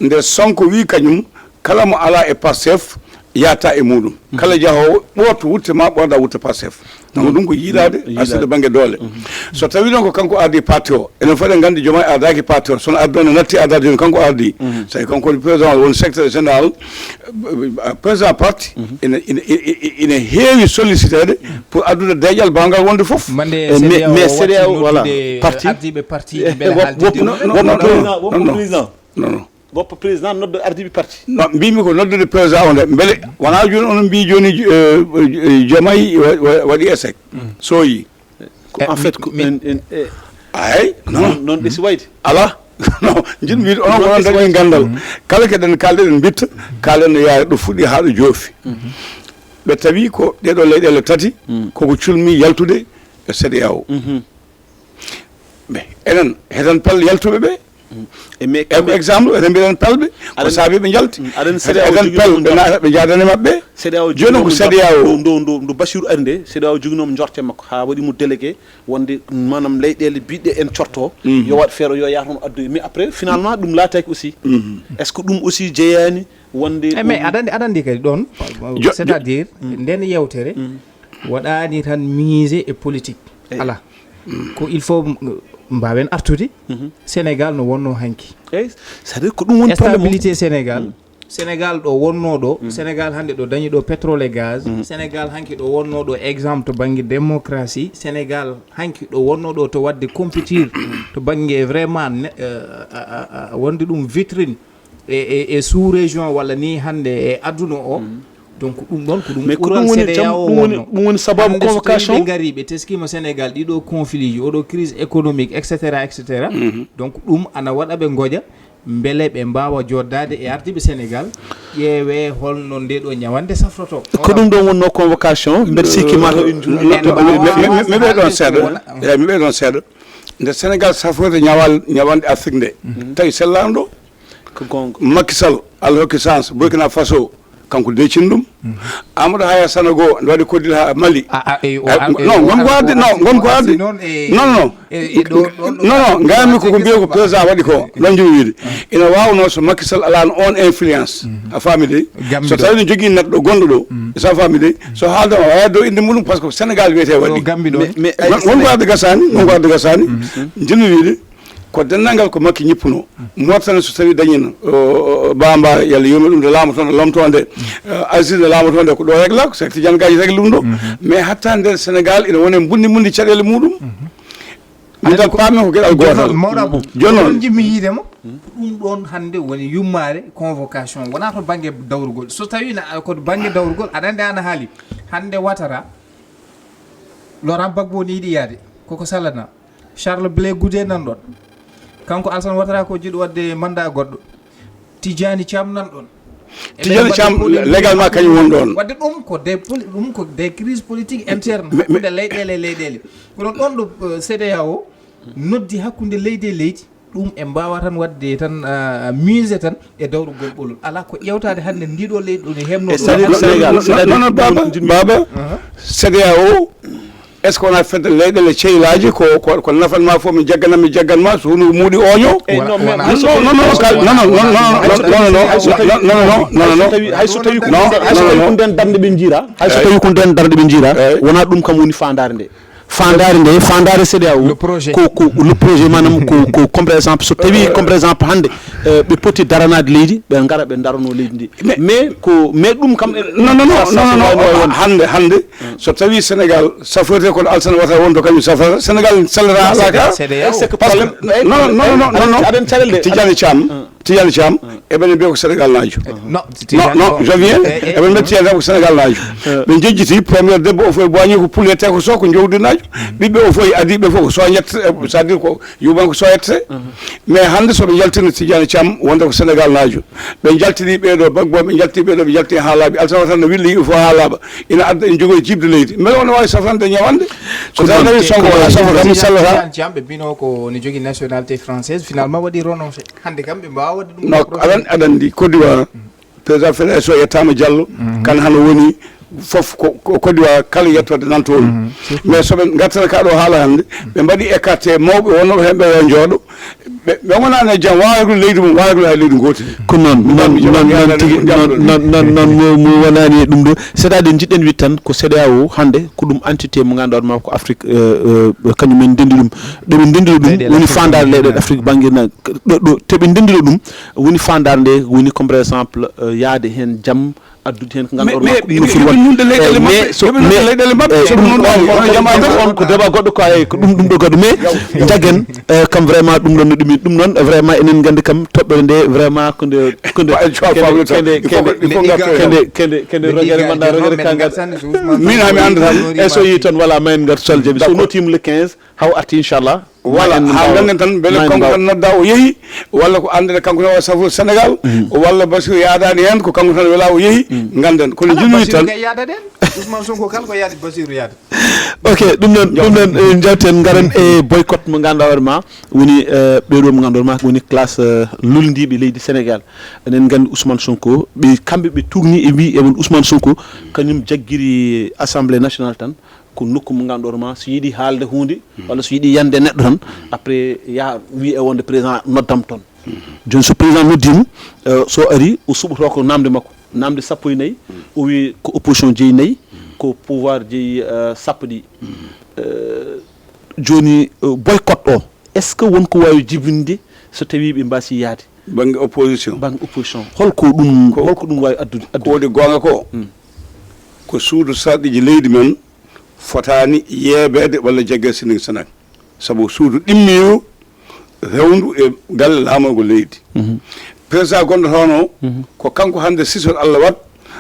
Nde Sonko wi kañum, kala mo ala e Pastef yahata e muɗum. Kala jahowo ɓooto wutte ma ɓooda wutta Pastef. Donc ɗum ko yiiɗade assude bangge doole. So tawi noon ko kanko ardi parti o, enen fof eɗen nganndi Diomaye ardaki parti o, sono ardi o ne natti ardade joni kanko ardi. Tawi kanko woni président o, woni secrétaire général. Président parti ene ene- ene- ene heewi solliciteede pour addude deeƴal baawngal wonde fof. mande Eh, mais- mais CEDEAO, voilà, parti. Ardiɓe parti mbele haaldidi Woppu- ɗum woppu président, woppu non, non. Président. Non, non. Woppu président noddo ardiɓe parti. Non, mbimi ko noddude président o nde mbele wona joni onon mbi joni, eh, eh, Diomaye wa- wa- waɗi échec. Soyi. Ko en fait ko mi- en en eh, Ay non. Noon ɗesi wayde. Ala. Non, jiɗmi wiide onon ko onon dañi gandal. Kala keɗen kalɗe ɗen mbitta, kalɗen no yaari ɗo fuɗɗi haa ɗo joofi. Ɓe tawi ko ɗeɗo leyɗele tati koko culmi yaltude e CEDEAO. Mais enen heɗen pal yaltuɓe ɓe. E mais E ko exemple eɗen mbiɗen palɓe ko saabi ɓe jalti. Aɗen CEDEAO Eɗen pal ɓe na- ɓe jaadani maɓɓe. CEDEAO Joni ko CEDEAO. Ndu ndu ndu Bassirou ari nde CEDEAO joginoma jorte makko ha waɗi mo délégué wonde manam leyɗele biɗɗe en corto yo waɗ feere yo yahat on addoy mais après finalement ɗum laataki aussi. Est ce que ɗum aussi jeeyani wonde Eh, mais aɗa andi aɗa andi kadi ɗon, c'est à dire nden yewtere waɗani tan mise e politique. Ala. Ko il faut mbawen artude. Sénégal no wonno hanki. Eyyi, c'est à dire ko ɗum woni problème o. Stabilité Sénégal. Sénégal ɗo wonno ɗo, Sénégal hannde ɗo dañi ɗo pétrole et gaz. Sénégal hanki ɗo wonno ɗo exemple to bangge démocratie. Sénégal hanki ɗo wonno ɗo to wadde compétir to bangge vraiment ne- euh, a- a- a- wonde ɗum vitrine e, e, e sous région walla ni hannde e aduna o. Donc ɗum ɗon ko ɗum Mais ko ɓural ɗum woni CEDEAO jam- ɗum woni- wonno. Ɗum woni sababu Hannde so tawi convocation. Ɓe ngari ɓe teskima Sénégal ɗiɗo conflit ji oɗo crise économique, et cetera, et cetera. Donc ɗum ana waɗa ɓe ngoƴa mbele ɓe mbawa joddade e ardiɓe Sénégal, ƴeewe holno nde ɗo ñawande safroto. Ko ɗum ɗon wonno convocation mbeɗa sikki mata en Mi ɓe ɗon seeɗa. Eyi, mi ɓe ɗon seeɗa. Nde Sénégal safroyta ñawal ñawande Afrique nde, tawi sellaano ɗo. Ko gonga. Macky Sall, Allah hokki chance, Burkina Faso, kanko decini ɗum. Amadou Haya Sanogo nde waɗi koddita ha Mali. A- a- e- o- Eh, a- e- non o- ngon ko a- addi o- non ngon ko o- addi. non, e- Non, non. e- e- ɗo- ɗo- ɗo- Non, non, nganmi koko mbiya ko président waɗi ko non jowi wiide. Ina wawno so Macky Sall alano on influence. A faami de. Gambi So ɗo. tawi no jogui neɗɗo gonɗo ɗo, sa faami de. So haaldama waya dow inde muɗum par ce que Sénégal wiyete waɗi. Gambi ɗo. Mais- mais- Ngon- ngonko adde gasani ngonko adde gasani. Jinmi wiide ko denndangal ko Makki ñippuno. Moritani so tawi dañino bamba yalla yurme ɗum nde laamoto nde lomto nde. Asie nde laamoto nde ko ɗo regla ko secte jangaji regla ɗum ɗo. Mais hatta nder Sénégal ina wone mbundi mbundi caɗele muɗum. Minen paami ko geɗal gootal. Mawɗo Abou, Jooni noon. Jimmi yiide mo. Ɗum ɗon hannde woni yummaare convocation wona to bannge dawrugol. So tawi na ko bannge dawrugol aɗa anndi ana haali hannde watara Laurent Gbagbo ni yiɗi yaade koko salana. Charles Blé Goudé nan ɗon. Kanko Alsan Watara ko jiɗo waɗde mandat goɗɗo. Tijani Thiam nan ɗon. Tijani Thiam légalement kañum won ɗon. Wadde ɗum ko des poli- ɗum ko des crises politiques internes hakkunde leyɗele e leyɗele. Kono ɗon ɗo CEDEAO noddi hakkunde leydi e leydi. Ɗum e mbawa tan wadde tan mise tan e dawrugol ɓolol ala ko ƴewtade hannde ndiɗo leydi ɗo ne hemno. Non non baba baba. CEDEAO est ce que wona fedde leyɗele ceylaaji ko ko ko nafanma fof mi jagganam mi jagganma so woni muuɗi oño. Hay so tawi ko nden darde ɓe jiira hay so tawi ko nden darde ɓe jiira wona ɗum kam woni fandare nde. Faandaare nde, faandaare C D A O, Le projet. Ko, ko le projet, maanaam ko, ko comme par exemple, so tawi comme par exemple hannde, eh, ɓe poti daranaade leydi, ɓe ngara ɓe darano leydi ndi. Mais ko, mais ɗum kam, Non, non, non, non, non, non. Hannde, hannde, so tawi Sénégal safrete kono Alassane Ouattara wonto kañum safrata, Sénégal sellata alaka. C'est des yaourts. Est-ce que problème? Non, non, non, non, non, non. Aɗen calel de. Tidiane Thiam, Tidiane Thiam, eɓene mbiya ko Sénégal naajo. Non, Non, non, je viens. Eɓe mbiya Tidiane ko Sénégal naajo. Ɓe jejjiti premier debbo o fof e boiñi ko poulet te ko so ko jawdi naajo. Ɓiɓɓe o fof e adiɓe fof ko soñet, c'est-à-dire ko yuban ko soñette. Mais hannde so ɓe jaltina Tidiane Thiam wonde ko Sénégal naajo. Ɓe jaltini ɓeɗo bagbo, ɓe jaltini ɓeɗo, ɓe jaltini ha laaɓi. Alassane Ouattara no willa yimɓe fof ha laaɓa. Ina adda ina jogori jibde leydi. Mbele wona wawi safrande ñawande. So tawi tawi Sonko wona safra kam mi sallata. Tidiane Thiam ɓe mbino ko ne jogii nationalité française, finalement waɗi renoncé. Hannde kam ɓe mbawa waɗde ɗum. No aɗan aɗan ndi Côte d'Ivoire, président fédération yettama Diallo, kan hano woni fof ko ko Côte d'Ivoire kala yettode nan toon. Mais soɓe gartata ka ɗo haala hannde, ɓe mbaɗi écarté mawɓe wonnoɓe hen ɓe yo jooɗo. Ɓe ɓe wonani e jam wawagol leydi mum, wawagol hay leydi gooti. Ko noon noon noon noon tigi noon noon noon noon mo mo wonani e ɗum ɗo. C'est-à-dire jiɗɗen wiide tan ko C D A O hannde ko ɗum entité mo ganduɗa ma ko Afrique, eh, eh, kañum en ndendi ɗum. Ɗo ɓe ndendiri ɗum woni faandaare leyɗe Afrique banggue na ɗo ɗo to ɓe ndendiri ɗum woni faandaare nde woni comme par exemple, eh, yaade hen jam, addude hen ko ganduɗa ma ko ɗum no foti wonde. Nunde leyɗele maɓɓe, yoɓe nunde leyɗele maɓɓe. Ɗum noon on on jam adda. On ko débat goɗɗo ko ay ko ɗum ɗum ɗo goɗɗo mais jaggen, eh, kam vraiment ɗum ɗon no ɗumi ɗum noon vraiment enen gandi kam toɓɓere nde vraiment ko nde ko nde kende kende kende rogere manɗa rogere kangal. Min hami anda tan. E so yi toon voilà ma en ngar solde mi so notima le quinze haw arti inchallah. Voilà, ha ganden tan beele kanko tan nodda o yeehi, walla ko andata kanko tan o safo Sénégal, walla Bassirou yaadani hen ko kanko tan wela o yeehi, ganden kono jinmi tan. Kay yaada den. Ousmane Sonko kala ko yaadi Bassirou yaada. Ok, ɗum noon ɗum noon, eh, jawten ngaren e boycott mo ganduɗa hoore ma woni, eh, ɓeɗo mo ganduɗa hoore ma woni classe, eh, loldiɓe leydi Sénégal. Enen gandi Ousmane Sonko ɓe kamɓe ɓe tugni e wi e won Ousmane Sonko kañum jaggiri Assemblée nationale tan. Ko nokku mo ganduɗa hoore ma so yiiɗi haalde hunde walla so yiiɗi yande neɗɗo tan, après yaha wi e wonde président noddam toon. Joni so président noddima, eh, so ari o suɓoto ko namde makko, namde sappo e nayyi. O wi ko opposition jeeyi nayyi, ko pouvoir jeeyi, eh, sappo ɗi. Eh, joni, eh, boycott o est ce que wonko wawi jibinde so tawi ɓe mbasi yaade? Banggue opposition. Banggue opposition holko ɗum holko ɗum wawi addude? Ko woni gonga ko, ko suudu sarɗiji leydi men fotani yeebeede walla jaggeede sindigi sanag. Sabu suudu ɗimmiiru rewndu e galle laamorgo leydi. Président gonɗo toon o, ko kanko hannde sisol Allah wat,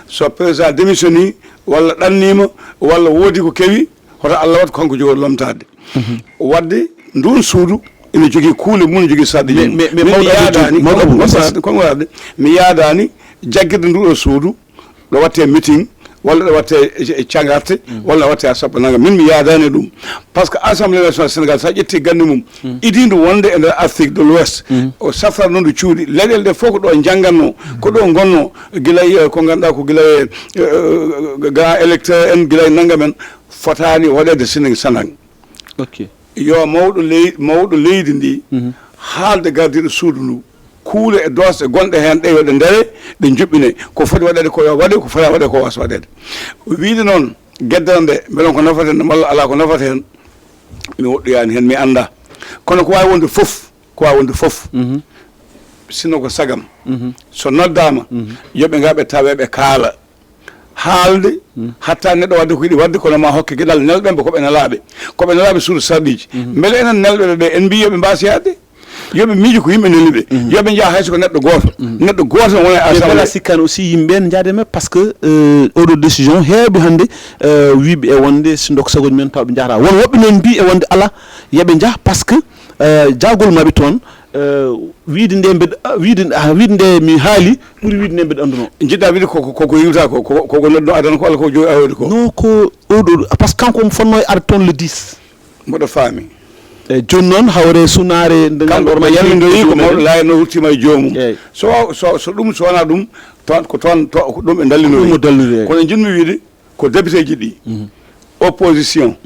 so président démissionni walla ɗannima walla woodi ko kewi, hoto Allah wat ko kanko jogori lomtaade. Wadde ndun suudu ina jogii kuule mum, ina jogii sarɗiji mum. Min mi yaadaani, kono waɗde mi yaadaani jaggirde nduɗo suudu ɗo watte meeting walla ɗo watte cagarte walla ɗo watte a sappo nanga. Min mi yaadani ɗum. Par ce que Assemblée nationale Sénégal, sa ƴetti gandi mum, idindu wonde e nder Afrique de l'Ouest, o safrano ndu cuuɗi leyɗele ɗe fof ko ɗo jannganno, ko ɗo gonno, gila e ko ganduɗa ko gila e grand électeur en, gila e nanga men. Fotani waɗede sindigi sanang. Ok. Yo mawɗo ley mawɗo leydi ndi haalde gardiiɗo suudu ndu, kuule e doosɗe gonɗe heen ɗe yo ɗe ndare, ɗe njuɓɓine. Ko foti waɗeede ko yo waɗe, ko fota waɗe ko wasa waɗeede. Wiide noon geddere nde mbeɗon ko nafata heen walla alaa ko nafata heen, mi woɗɗoyaani heen, mi annda. Kono ko waawi wonde fof, ko waawi wonde fof, sinno ko sagam, so noddaama, yo ɓe ngar ɓe tawe ɓe kaala. Haalde hatta neɗɗo wadde ko yiɗi wadde, kono ma hokke geɗal nelɓe mbo ko ɓe nelaaɓe. Ko ɓe nelaaɓe suudu sarɗiiji. Mbele enen nelɓe ɓe ɓe en mbi yoɓe mbaasi yaade? Yoɓe miijo ko yimɓe neli ɓe. Yoɓe njaha hayso ko neɗɗo gooto. Neɗɗo gooto wona e assemblée. Sikkan aussi yimɓe ɓen njaade men par ce que, euh, oɗo décision heewɓe hannde, euh, wiiɓe e wonde si ndok sagoji men taw ɓe njahata. Won woɓɓe noon mbi e wonde ala yoɓe njah par ce que, euh, jagol maɓe toon, euh, wiide nde mbeɗa wiide wiide nde mi haali ɓuri wiide nde mbeɗa annduno. Jiɗɗa wiide koko koko yiwta ko koko nodduno adana ko walla ko jogi awde ko? Non, ko oɗo par ce que kanko omo fonno e arde toon le dix. Mboɗo faami. Eyyi, joni noon hawre sunaare nde ganduɗa ma yallindoyi ko mawɗo layanno wurtima e joomum. So so so ɗum so wona ɗum toon ko toon ko ɗum ɓe dallinoyi. Ɗum o dallinoyi. Kono jinmi wiide ko député ji ɗi opposition,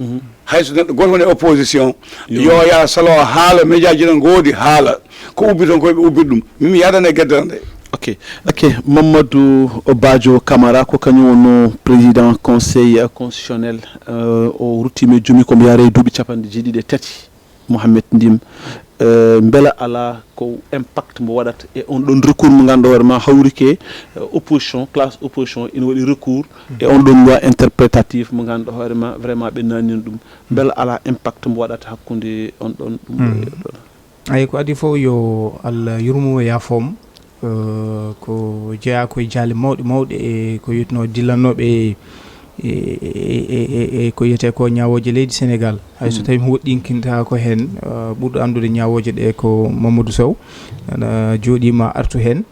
hayso neɗɗo goto woni opposition, yo ya salo haala, média ji ne ngoodi haala, ko ubbi toon koye ɓe ubbiri ɗum. Min mi yaadani e geddere nde. Ok, ok. Mamadou Badio Camara ko kañum wonno président conseil constitutionnel. Euh, o ruttiima e joomum ko mbo yaara e duuɓi capanɗe jeeɗiɗi e tati. Mohamed Ndim, euh, mbela alaa ko impact mbo waɗata e on ɗon recours mo ngannduɗaa hoore ma hawrike, euh, opposition, classe opposition ina waɗi recours e on ɗon loi interprétative mo ngannduɗaa hoore ma vraiment ɓe naanino ɗum. Mbela alaa impact mbo waɗata hakkunde on ɗon ɗum e ɗon? Ay, ko adi fof yo Allah yurmo yaafom. Euh, ko jeyaa koye jaale mawɗe mawɗe e ko yetno dillannoɓe e, e, e, e, e ko yiyetee ko ñaawooje leydi Sénégal. Hay so tawi mi woɗɗinkintaako heen, euh, ɓurɗo anndude ñaawooje ɗe ko Mamadou Sow. Ana jooɗiima artu heen.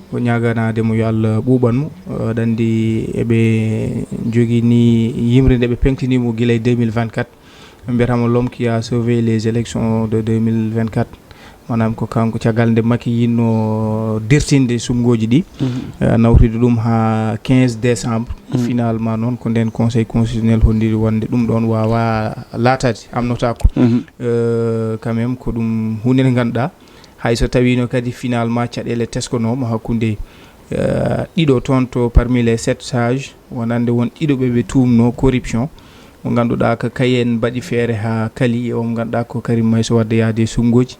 Ko ñaaganaade mo yo Allah ɓuuɓan mo. Euh, aɗa anndi eɓe njogii ni yimre nde ɓe peŋtini mo gila e deux mille vingt-quatre. Ɓe mbiyata mo l'homme qui a sauvé les élections de deux mille vingt-quatre. Maanaam ko kanko, caggal nde Macky yinno dertinde suɓngooji ɗi, eh, nawtude ɗum haa quinze décembre. Finalement noon ko ndeen conseil constitutionnel holliri wonde ɗum ɗoon waawaa laataade, amnotaako. Eh, quand même ko ɗum huunde nde ngannduɗaa, hay so tawiino kadi finalement caɗeele teskonooma hakkunde, eh, ɗiɗo toon to parmi les sept sages, wonande won ɗiɗo ɓe ɓe tuumno corruption, mo ngannduɗaa ko kayen mbaɗi feere haa kali e o mo ngannduɗaa ko Karim Meïssa Wade yahde e suɓngooji.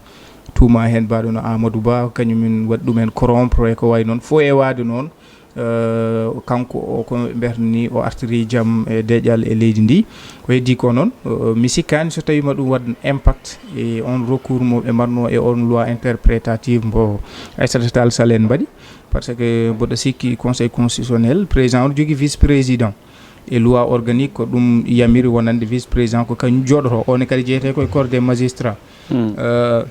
Tuuma heen mbaɗo no Amadou Ba, kañum min waɗi ɗum en corrompre e ko wayi noon. Fof e waade noon, eh, kanko o ko mbiyata ni o artiri jam e deƴƴal e leydi ndi. Ko heddi ko noon, eh, mi sikkaani so tawi ma ɗum waɗ impact e on recours mo ɓe mbaɗno e on loi interprétative mbo Aïssata Tall Sall en mbaɗi. Parce que mboɗo sikki conseil constitutionnel, président on jogii vice président. E loi organique ko ɗum yamiri wonande vice président ko kañum jooɗoto. O ne kadi jeyetee koye corps des magistrats. Euh,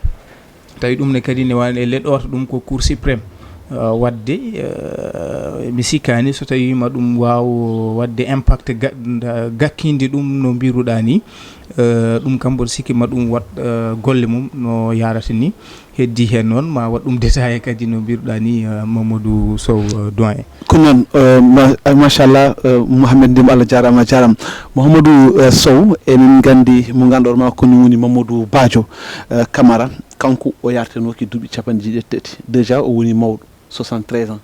tawi ɗum ne kadi ne wawi e leɗɗoto ɗum ko cour suprême. Euh, wadde, euh, mi sikkani so tawi ma ɗum waw wadde impact ga-, gakkinde ɗum no mbiruɗa ni. Euh, ɗum kam mboɗo sikki ma ɗum wat, euh, golle mum no yarata ni. Heddi heen noon ma waɗ ɗum détaillé kadi no mbiruɗa ni, euh, Mamadou Sow, euh, doyen. Ko noon, euh, ma- machallah, euh, Mouhamed Ndim, Allah jarama, a jarama. Mouhamadou, euh, Sow, enen gandi mo ganduɗa ma ko ni woni Mamadou Badio, euh, Camara. Kanko o yartenoki duuɓi capanɗe jeeɗiɗi e tati, déjà o woni mawɗo, soixante-treize ans.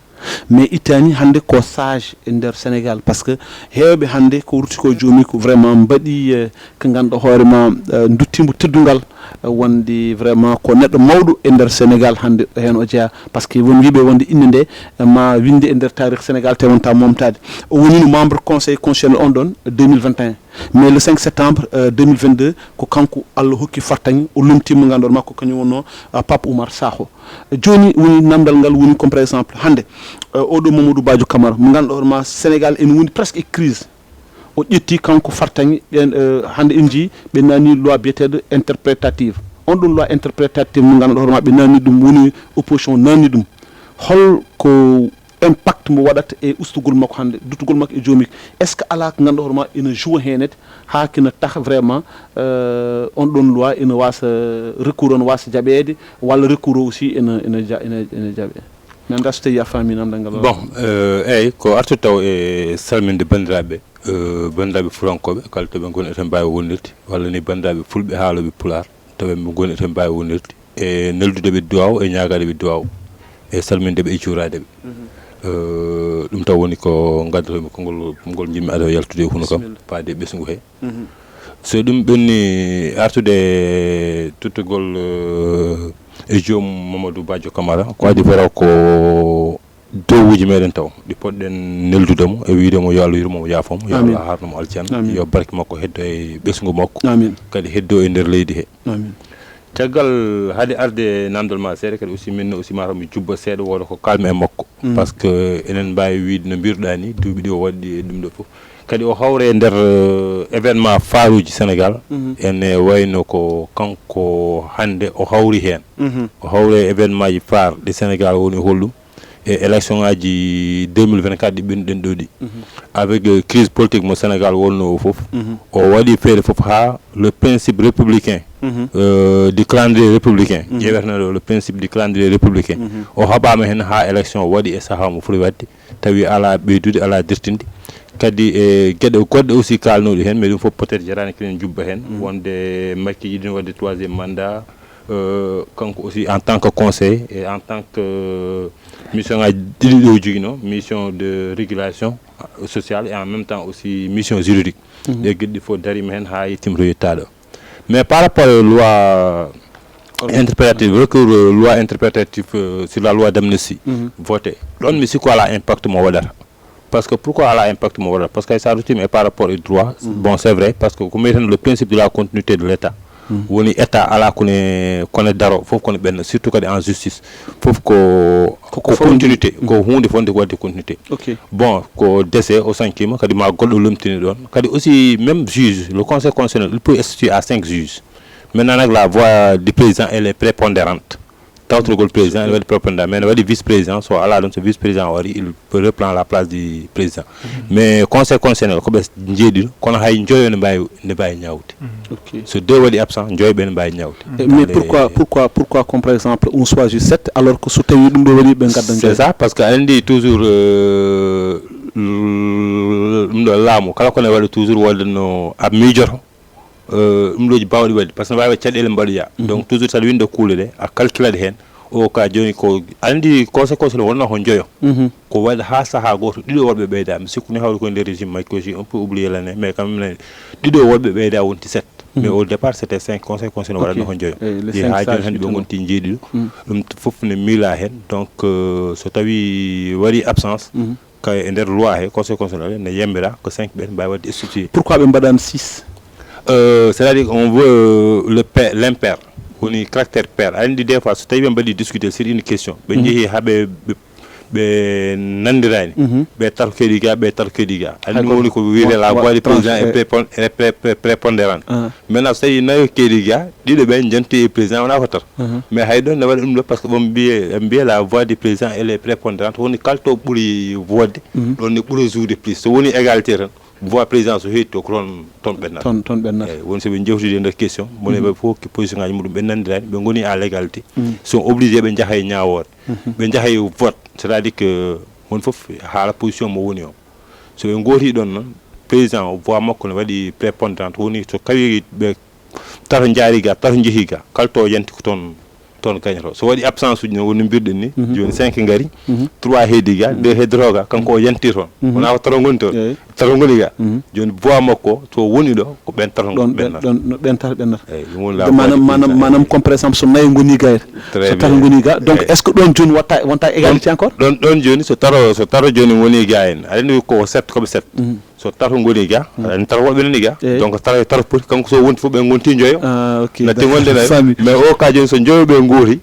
Mais ittani hande ko sage e nder Sénégal, parce que hewɓe hande ko rutti ko joomi ko vraiment mbaɗi, euh, ko ganduɗa hoore ma, euh, duttimo teddungal, euh, wonde vraiment ko neɗɗo mawɗo e nder Sénégal hande heen o jeeya. Parce que won wiɓe wonde innde nde, euh, ma winde e nder taarikh Sénégal te wonta momtade. O wonino membre conseil constitutionnel on ɗon, euh, deux mille vingt et un. Mais le cinq septembre, euh, deux mille vingt-deux, ko kanko Allah hokki fartaŋŋe, o lomtima ganduɗa ma ko kañum wonno, euh, Pape Oumar Sakho. Joni woni namdal ngal woni comme par exemple hande, euh, oɗo Mamadou Badio Camara mo ganduɗa hoore ma Sénégal ene woni presque e crise. O ƴetti kanko fartaŋŋe ɓen, euh, hande en jii ɓe nani loi biyeteɗo interprétative. On ɗum loi interprétative mo ganduɗa hoore ma ɓe nani ɗum woni opposition nani ɗum. Hol ko impact mo waɗata e ustugol makko hande, duttugol makko e joomi? Est ce que ala ko ganduɗa hoore ma ene joue henede ha kina tax vraiment, euh, on ɗon loi ene wasa recours on wasa jaɓede walla recours o aussi ene, ene ja-, ene, ene jaɓe? Mi anda so tawi a faami namdal ngal. Bon, euh, eyyi, ko artu taw e salminde bandiraɓe, euh, bandiraɓe fulankoɓe kala to ɓe goni eten mbawi wondirde, walla ni bandiraɓe fulɓe haaloɓe pulaar to ɓe goni eten mbawi wondirde, e neldude ɓe duwaw e ñagade ɓe duwaw e salminde ɓe e juurade ɓe. Euh, ɗum taw woni ko gaddotomi konngol, konngol jimmi ada yaltude e huno kam. Bisimilla. Faade e ɓesngu he. So ɗum ɓenni artude tuttugol, euh, e joom Mamadou Badio Camara, ko adi fero ko dowuji meɗen taw ɗi poɗɗen neldude mo e wiide mo yo Allah yurmo mo yaafo mo, yo Allah harno mo aljanna, yo barke makko heddo e ɓesngu makko, kadi heddo e nder leydi he. Caggal hade arde namdal ma seeɗa kadi aussi min aussi mataw mi jubba seeɗa wooda ko kalmi e makko. Parce que enen mbawi wiide no mbiruɗa ni duuɓi ɗi o waɗi e ɗum ɗo fof. Kadi o hawre e nder, euh, événement faaruji Sénégal. Ene wayno ko kanko hande o hawri hen. O hawre e événement ji faar ɗi Sénégal woni holɗum. E élection ngaji deux mille vingt-quatre ɗi ɓennuɗen ɗo ɗi. Avec, euh, crise politique mo Sénégal wonno o fof. O waɗi feere fof ha le principe républicain, euh, du calendrier républicain. Ƴeeweteno ɗo le principe du calendrier républicain. O haɓama hen ha élection waɗi e saaha mo foti wadde. Tawi ala ɓeydude, ala dertinde. Kadi e geɗe goɗɗe aussi kalnoɗe hen, mais ɗum fof peut-être jarani kenen jubba hen. Wonde Macky yiɗino wadde troisième mandat, euh, kanko aussi en tant que conseiller et en tant que, euh, Mission ngaji ɗiɗi ɗo joginoo, mission de régulation sociale et en même temps aussi mission juridique. Ɗe geɗe ɗi fof dariima heen haa yettiima to yettaa ɗo. Mais par rapport e loi interprétative, recours, euh, loi interprétative, euh, sur la loi d'amnistie voté, ɗoon mi sikku alaa impact mo waɗata. Parce que pourquoi alaa impact mo waɗata? Parce que sa ruttiima e par rapport e droit, bon, c'est vrai, parce que ko mbiyeten le principe de la continuité de l'état. Woni état alaa kone kone daro, fof kone ɓenna, surtout kadi en justice. Fof ko ko continuité, ko huunde fof nde waɗde continuité. Bon, ko décès o sankima, kadi ma goɗɗo lomtini ɗoon. Kadi aussi même juge, le conseil constitutionnel, il peut statuer à cinq juges. Maintenant nag, la voix du président, elle est prépondérante. Tawtorgol président ene waɗi prépondérant, mais ene waɗi vice président, so alaa ɗum, so vice président o ari, il reprend la place du président. Mais conseil constitutionnel ko ɓe njeeɗiɗo, kono hay njoyo ne mbaawi ne mbaawi ñaawde. So deux waɗi absent, njoyo ɓe ne mbaawi ñaawde. Mais pourquoi, pourquoi, pourquoi comme par exemple on choisit sept alors que so tawi ɗum ɗo waɗi ɓe ngadda njoyo? C'est ça, parce que aɗa anndi toujours, euh, ɗum ɗo laamu kala ko ne waɗa toujours wonde no a miijoto. Euh, ɗum ɗooji baawɗi waɗde, par ce que ne waawi waɗde caɗeele mbaɗoya. Donc toujours saɗa winnda kuule ɗe, a calcula ɗe heen. O ka jooni ko anndi conséquence ne wonnoo ko njoyo. Ko waɗi haa sahaa gooto ɗiɗo worɓe ɓeyda. Mi sikku ni hawri koye nder régime makko aussi, un peu oublié l'année, mais quand même ɗiɗo worɓe ɓeyda wonti sept. Mais au départ c'était cinq, conséquence ne waɗatnoo ko njoyo. Haa jooni hannde ɓe ngonti njeeɗiɗo. Ɗum fof ne miila heen. Donc euh, so tawi waɗi absence, ka e nder loi he, conseil constitutionnel ne yembira ko cinq ɓen mbaawi waɗde statuer. Pourquoi ɓe mbaɗaani six? Euh, c'est-à-dire on veut le pair, l'impair, woni caractère pair. Aɗa anndi des fois so tawi ɓe mbaɗi discuter sur une question, ɓe njehi haa ɓe ɓe- ɓe nanndiraani. Ɓe tato keedi ga, ɓe tato keedi ga. Aɗa anndi ɗum woni ko wiyetee la voix du président est prépon- est pré- pré- prépondérante. Maintenant so tawi nayo keedi ga, ɗiɗo ɓen njanti e président wonaa ko tato. Mais hay ɗoon ne waɗa ɗum ɗo, parce que ɓe mbiye ɓe mbiye la voix du président elle est prépondérante, woni kala to ɓuri woodde, ɗoon ne ɓuri jouer plus. So woni égalité tan, voix président so heewi to ko toon toon ɓennata. Toon toon ɓennata. Eeyi, woni so ɓe njewtidi e nder question, moni ɓe fof ko position ngaji muɗum ɓe nanndiraani, ɓe ngoni à l'égalité. Sont obligés ɓe njaha e ñaawoore. Ɓe njaha e vote, c'est-à-dire que woni fof haala position mo woni o. So ɓe ngooti ɗoon noon, président o voix makko ne waɗi prépondérante, woni so tawi ɓe tato njaari ga, tato njehi ga, kala to yanti ko toon toon gañoto. So waɗi absence uji noon, woni no mbirɗen ni, jooni cinq ngari, trois heedi ga, deux heddoto ga, kanko o yanti toon. Wonaa ko tato ngoni toon. Tato ngoni ga. Jooni voix makko so woni ɗo, ko ɓen tato ɓennata. Ɗon ɓen tato ɓennata. Eeyi, ɗum woni la voix du président. Maanaam comme par exemple so nayo ngoni ga, so tato ngoni ga, donc est-ce que ɗoon jooni watta wonta égalité encore? Ɗoon ɗoon jooni so tato so tato jooni woni ga en, aɗa anndi ko sept koɓe sept. So tato ngoni ga, aɗa anndi tato woɓɓe nani ga. Donc tato e tato poti, kanko so wonti fof ɓe ngonti njoyo. Ah, ok. Natti wonde nayo. Mais o ka jooni so njoyo ɓe ngooti,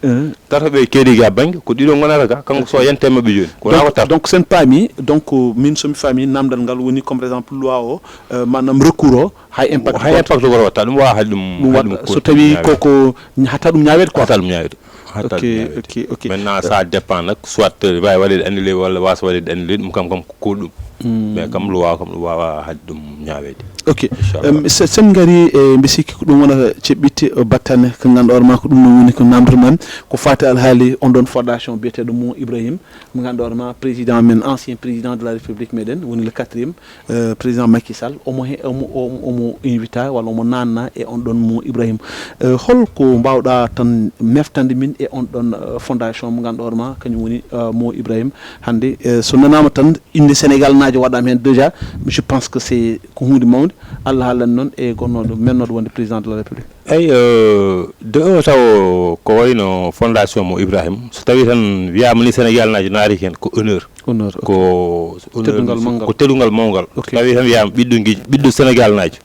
tato ɓe keedi ga bannge, ko ɗiɗo ngonata ga, kanko so yante maɓɓe jooni. Ko wonaa ko tato. Donc so en paami, donc min so mi faami namdal ngal woni comme par exemple loi o, euh, maanaam recours o, hay impact. Hay impact goto watta, ɗum wawa haɗi ɗum. Ɗum waɗa so tawi koko hatta ɗum ñaawede quoi. Hatta ɗum ñaawede. Ok, ok, ok. Maintenant ça dépend nag, soit wawi waɗede annulé walla wasa waɗede annulé, ɗum kam kam ko ɗum. Mais kam loi kam ɗum wawa haɗi ɗum ñaawede. Ok. Inchallah. Sen ngari e mbi sikki ko ɗum wonata ceɓɓitte battane ko ganduɗa hoore ma ko ɗum ɗum woni ko namdotoɗen ko fati alhaali on ɗon fondation biyeteɗo mo Ibrahim, mo ganduɗa hoore ma président men, ancien président de la république meɗen woni le quatrième, euh, président Macky Sall, omo he- omo omo omo invita walla omo nanna e on ɗon mo Ibrahim. Euh, holko mbawɗa tan meftande min e on ɗon, euh, fondation mo ganduɗa hoore ma kañum woni, euh, mo Ibrahim? Hannde, euh, so nanama tan inde Sénégal naajo waɗama hen déjà, je pense que c'est ko hunde mawde. Allah haalani noon e gonnoɗo mennoɗo wonde président de la république. Eyi, euh, de un taw ko wayno fondation mo Ibrahim, so tawi tan wiyama ni Sénégal naajo naati hen ko honneur. Honneur, ok. Ko honneur, teddungal mawgal. Ko teddungal mawgal. Ok. So tawi tan wiyama ɓiɗɗo gueji ɓiɗɗo Sénégal naajo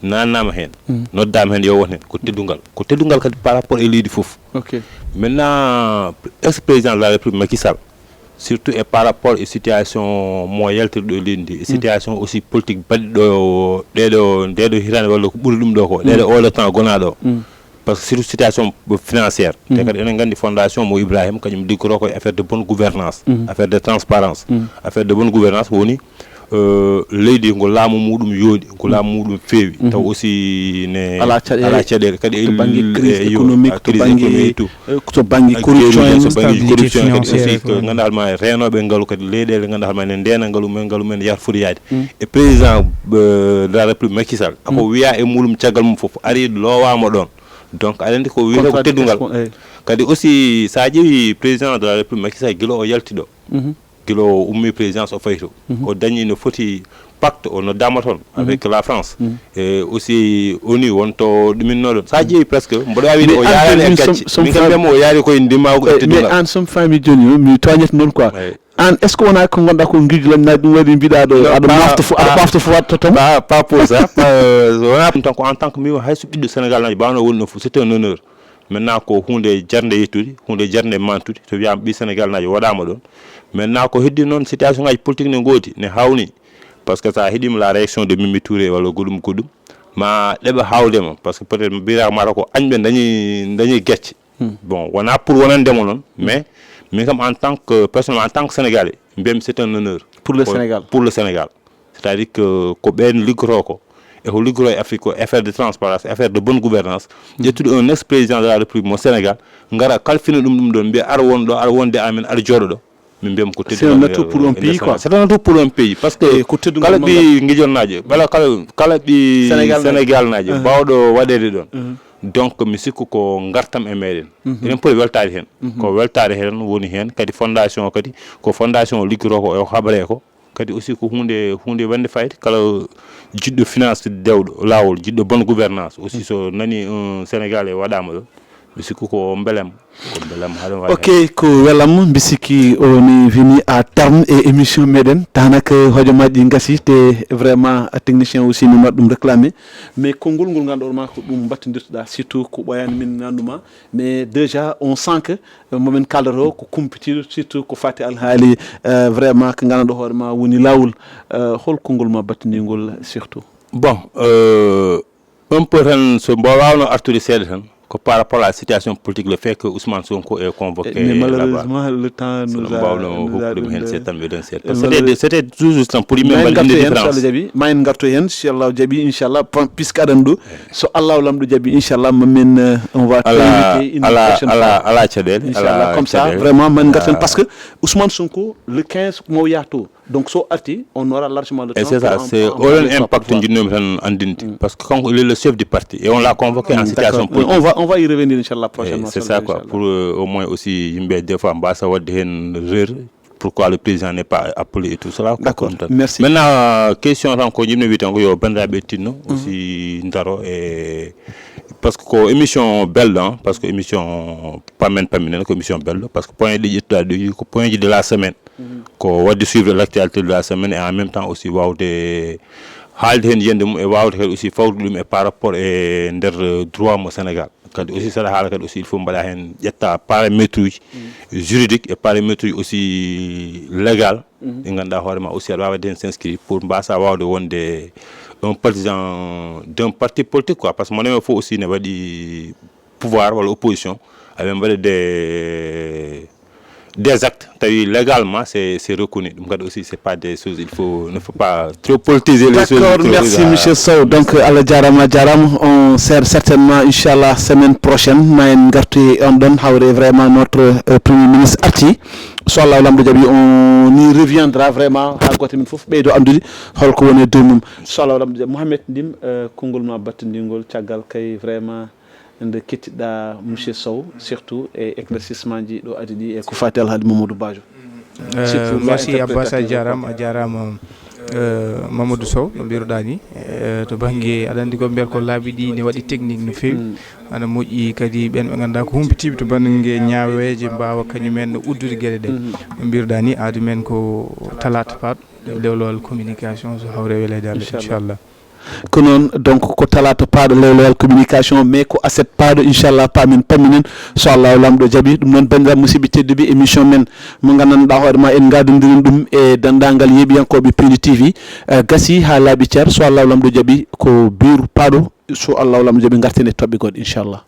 nannama hen, noddama hen yo won hen, ko teddungal. Ko teddungal kadi par rapport e leydi fof. Ok. Maintenant ex président de la république Macky Sall, surtout e par rapport e situation mo yaltirɗo e leydi ndi, e situation aussi politique baɗɗo ɗeɗo ndeɗo hitande walla ko ɓuri ɗum ɗo ko ɗeɗo oɗo temps gonaɗo o. Par ce que surtout situation financière, te kadi enen nganndi fondation mo Ibrahima kañum liggoto koye affaire de bonne gouvernance, affaire de transparence. Affaire de bonne gouvernance woni, euh, leydi ngo laamu muɗum yooɗi, ngo laamu muɗum feewi, taw aussi ne ala caɗeele. Ala caɗeele kadi e to banggue crise économique, to banggue, eh, to banggue corruption en, stabilité financière kadi aussi, ko ganduɗa ma renoɓe ngalu kadi leyɗele ganduɗa ma ne ndena ngalu men, ngalu men yarfori yaade. E président, euh, de la république Macky Sall ako wiya e muɗum caggal mum foof ari lowama ɗon. Donc aɗa andi ko wiyata ko teddungal. Kadi aussi, so a ƴeewi président de la République Macky Sall, gila o yalti ɗo, gila o ummi présidence o fayi to, o dañi no foti pacte, o noddaama toon avec la France. E aussi, O N U wonto ɗuminno ɗon. So a ƴeewi presque, mboɗo waawi wiide o yaaraani e gacce. Min kam mbiyatmi o yaari koye ndimaagu e teddungal. Mais an, so mi faami jooni, mi tooñat noon quoi. An, est ce que wonaa ko ngonɗaa ko ngiijulan, na ɗum waɗi mbiɗa ɗo aɗa mafta fo aɗa mafta fo watta toon? Pas, pas pour ça. Wonaa ɗum tan, ko en tant que miwo, hay so ɓiɗɗo Sénégal naajo mbaawno woni ɗon fof, c'est un honneur. Maintenant ko huunde jarnde yettude, huunde jarnde mantude, so wiyaama ɓii Sénégal naajo waɗaama ɗoon. Maintenant ko heddi noon, situation ngaji politique ne ngoodi, ne hawni. Parce que so a heɗiima la réaction de Mimi Touré walla goɗɗum goɗɗum, ma ɗeɓe hawde ma, parce que peut être mbiyata mata ko añɓe dañi dañi gacce. Bon, wonaa pour wonande mo noon, mais min kam en tant que personnellement, en tant que Sénégalais, mbiyatmi c'est un honneur pour le Sénégal. Pour le Sénégal. C'est à dire que ko ɓeen liggotoo ko, e ko liggotoo e Afrique ko affaire de transparence, affaire de bonne gouvernance. Ƴettude un ex président de la République mo Sénégal, ngara kalfina ɗum ɗum ɗoon, mbiya aɗa won ɗo, aɗa wonde amen, aɗa jooɗo ɗo. Min mbiyam ko c'est un atout pour un pays quoi. C'est un atout pour un pays, parce que kala ɓi ngijonnaajo, kala kala ɓi Sénégal naajo baawɗo waɗeede ɗoon. Donc mi sikku ko ngartam e meɗen. Eɗen poti weltaade heen. Ko weltaade heen woni heen, kadi fondation o kadi ko fondation o liggotoo ko e haɓre ko. Kadi aussi ko huunde huunde wonde fayida, kala jiɗɗo finance dewɗo laawol, jiɗɗo bonne gouvernance aussi, so nani un Sénégalais waɗaama ɗo, mi sikku ko mbelam, ko mbelam haɗa waɗa. Ok, ko welam, mbi sikki o ni vini à terme e émission meɗen, tanaka hojomaaji ɗi ngasi te vraiment technicien aussi no mbaɗa ɗum réclamé, mais konngol ngol ngannduɗaa ma ko ɗum mbattindirtoɗaa, surtout ko ɓooyaani min nannduma, mais déjà on sent que momin kaldata o ko kumpitiiɗo, surtout ko fati alhaali vraiment ko ngannduɗaa hoore ma woni laawol. Hol konngol ma battindiingol surtout? Bon, un peu tan, so mbo waawno artude seeɗa tan, ko par rapport à la situation politique, le fait que Ousmane Sonko est convoqué. Mais malheureusement le temps nous a mbawno hokkude ɗum heen seeɗa tan, mbiɗen seeɗa, parce que c'était toujours tan pour yimɓe mbaɗa une différence. Ma en ngartu heen, si Allah jaɓi, inchallah, puisque aɗan ɗo, so Allah lamɗo jaɓi, inchallah, ma min on va t'inviter une prochaine fois. Ala caɗeele, inchallah, comme ça vraiment ma en ngartu heen, parce que Ousmane Sonko le quinze mo yahto. Donc so arti, on aura largement le temps. Et c'est ça, c'est un impact njiɗnomi tan anndinde, parce que kanko il est le chef du parti et on l'a convoqué en situation politique. On va on va y revenir inchallah prochainement. C'est ça quoi, pour au moins aussi yimɓe des fois mbasa waɗde heen reur, pourquoi le président n'est pas appelé et tout cela. D'accord, merci. Maintenant question tan ko jiɗmi wiide tan ko yo banndiraaɓe tinno aussi ndaro e, parce que ko émission belɗo, parce que émission paamen pamminen ko émission belɗo, parce que point ɗi ƴettuɗa ɗi ko point ji de la semaine. Ko waɗde suivre l'actualité de la semaine et en même temps aussi waawde haalde heen yiyannde mum e waawde kadi aussi fawde ɗum e par rapport e nder droit mo Sénégal. Kadi aussi saɗa haala kadi aussi il faut mbaɗa heen ƴetta paramètre uji juridique et paramètre uji aussi légal, ɗi ngannduɗaa hoore ma aussi aɗa waawi waɗde heen s'inscrit pour mbasa waawde wonde un partisan d'un parti politique quoi, parce que mo neme fof aussi ne waɗi pouvoir walla opposition, aɓe mbaɗa des des actes tawi légalement c'est c'est reconnu. Ɗum kadi aussi c'est pas des choses, il faut ne faut pas trop politiser les choses. D'accord, merci monsieur Sow. Donc Allah jaaraama, jaaraama. On sera certainement inchallah semaine prochaine ma en ngartu e on ɗon hawre vraiment notre premier ministre arti. So Allah lamɗo jaɓi on y reviendra vraiment haa gooto min fof ɓeydo anndude holko woni e dow mum. So Allah lamɗo jaɓi, Mouhamed Ndim, konngol ma battindiingol caggal kay vraiment nde kettiɗa monsieur Sow, surtout e éclaircissement ji ɗo adi ɗi e ko fati alhaali Mamadou Badio. Merci Abbas, a jaaraama, a jaaraama. Mamadou Sow, no mbiruɗa ni, to bangge aɗa anndi ko mbiyata ko laabi ɗi ne waɗi technique no feewi. Ana moƴƴi kadi ɓen ɓe ngannduɗaa ko humpitiiɓe to bangge ñaaweeje mbaawa kañum en no uddude geɗe ɗe. No mbiruɗa ni, aadi men ko talaata paaɗo lewlowal communication so hawre weleede Allah inchallah. Ko noon, donc ko talaata paaɗo lewlewal communication, mais ko aset paaɗo inchallah paamen pamminen so Allah lamɗo jaɓi. Ɗum noon banndiraaɓe musidɓe tedduɓe, émission men mo nganndanɗaa hoore ma en ngaadondirin ɗum e denndaangal yeeɓiyankooɓe Pindi T V, gasi haa laaɓi cer. So Allah lamɗo jaɓi ko biiru paaɗo, so Allah lamɗo jaɓi ngarten e toɓɓe goɗɗe inchallah.